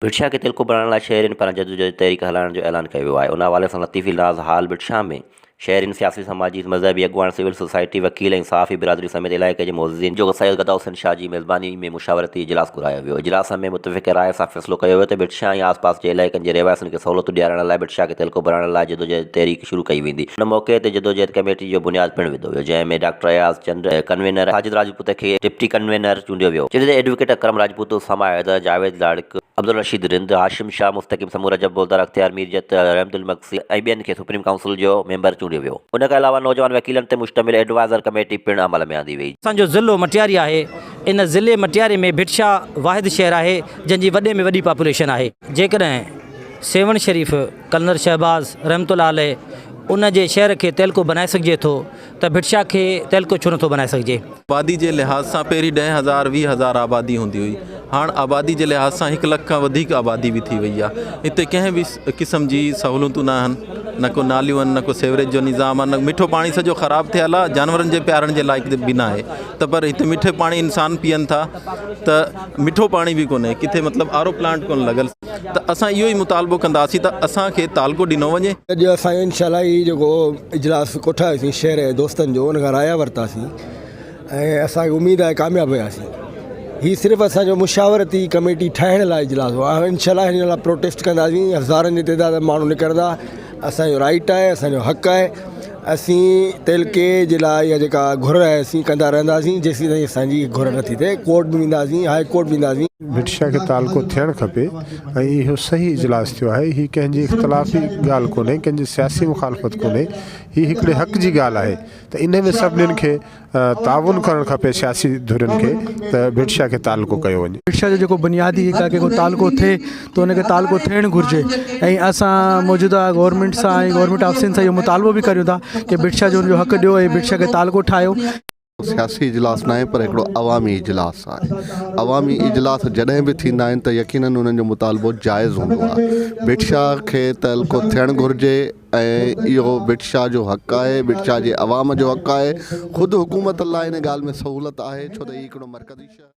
ڀٽ شاهه کي تعلقو بڻائڻ لاء شهرين پاران جدوجهد تحريڪ هلائڻ جو اعلان ڪيو ويو آهي. ان حوالي سان لطيفي ناز هال ڀٽ شاهه ۾ شهرين، سياسي، سماجي، مذهبي اڳواڻ، سول سوسائٽي، وڪيل ۽ صحافي برادري سميت علائقي جي معززين جو سيد گدا حسين شاهه جي ميزباني ۾ مشاورتي اجلاس گهرايو ويو. اجلاس ۾ متفقه راء سان فيصلو ڪيو ويو ته ڀٽ شاهه ۽ آس پاس جي علائقن جي رهواسين کي سهولتون ڏيارڻ لاء ڀٽ شاهه کي تعلقو بڻائڻ لاء جدوجهد تحريڪ شروع ڪئي ويندي. ان موقعي تي جدوجهد ڪميٽي جو بنياد پڻ وڌو ويو جنهن ۾ ڊاڪٽر اياز چنڊ ڪنوينر، ساجد راجپوت کي ڊپٽي ڪنوينر چونڊيو ويو جڏهن ته ايڊووڪيٽ اڪرم راجپوت، اسامه حيدر، جاويد لاڙڪ، عبدالرشيد رند، هاشم شاهه، مستقيم سمون، رجب بوزدار، اختيار ميرجت، رحمدل مگسي ۽ ٻين کي سپريم ڪائونسل جو ميمبر چونڊيو ويو. ان کان علاوه نوجوان وڪيلن تي مشتمل ايڊوائزر ڪميٽي پڻ عمل ۾ آندي وئي. اسان جو ضلعو مٽياري آهي ان ضلعي مٽياري ۾ ڀٽ شاهه واحد شهر آهي جنهن جي وڏي ۾ وڏي پاپوليشن آهي. جيڪڏهن سيوهڻ شريف قلندر شهباز رحمة الله عليه ان جي شهر کي تعلقو بنائي سگهجي ٿو ته ڀٽ شاهه کي تعلقو ڇو نٿو بنائي سگهجي. آبادي جي لحاظ سان پهرين ڏهه هزار 20 هزار آبادي هوندي هئي هاڻ آبادي جي لحاظ سان هڪ لک کان وڌيڪ آبادي به ٿي وئي آهي هتي ڪنهن به قسم جي سهولتون نه آهن نه ڪو ناليون آهن نه ڪو سيوريج جو نظام آهي نه مٺو پاڻي سڄو خراب ٿيل آهي جانورن جي پيارڻ جي لائق به نه آهي ته پر هتي مٺي پاڻي انسان پيئن ٿا ته مٺو پاڻي به ڪونهي ڪٿي مطلب آر او پلانٽ ڪونه لڳل ته اسان اهو ئي مطالبو ڪنداسين ته اسان کي تعلقو ڏنو وڃي. اڄ اسان انشاء الله هي جيڪو اجلاس ڪوٺايوسين شهر جي دوستن جو ان کان رايا ورتاسين ۽ اسان کي اميد آهي ڪامياب وياسين هي صرف اسان جو مشاورتي ڪميٽي ٺاهڻ لاء اجلاس هو انشاء الله هن لاء پروٽيسٽ ڪنداسين هزارن جي تعداد ۾ ماڻهو نڪرندا اسان جو رائيٽ آهي اسان جو حق آهي اسين تعلقي جي لاء اها جيڪا گهر آهي اسين ڪندا رهنداسين جيسين تائين اسان جي گهر نٿي ٿئي ڪورٽ به وينداسين هاء ڪورٽ به وينداسين. ڀٽ شاهه کي تعلقو ٿيڻ کپي ۽ اهو صحيح اجلاس ٿيو آهي هي ڪنهن جي اختلافي ڳالهه ڪونهي ڪنهن جي سياسي مخالفت ڪونهي هي هڪڙي حق جي ڳالهه آهي ته انهي ۾ سڀنين کي تعاون ڪرڻ کپي سياسي ڌرين کي ته ڀٽ شاهه کي تعلقو ڪيو وڃي. ڀٽ شاهه جو جيڪو بنيادي حق آهي ڪو تعلقو ٿئي ته ان کي تعلقو ٿيڻ گهرجي ۽ اسان موجوده گورنمينٽ سان ۽ گورنمينٽ آفيسن سان اهو مطالبو به ڪريون ٿا ڪي ڀٽ شاهه جو ان جو حق ڏيو ۽ ڀٽ شاهه کي تعلقو ٺاهيو. سياسي اجلاس ناهي پر هڪڙو عوامي اجلاس آهي عوامي اجلاس جڏهن به ٿيندا آهن ته يقينن انهن جو مطالبو جائز هوندو آهي ڀٽ شاهه کي تعلقو ٿيڻ گهرجي ۽ اهو ڀٽ شاهه جو حق آهي ڀٽ شاهه جي عوام جو حق آهي خود حڪومت لاء ان ڳالهه ۾ سهولت آهي ڇو ته هي هڪڙو مرڪزي شهر.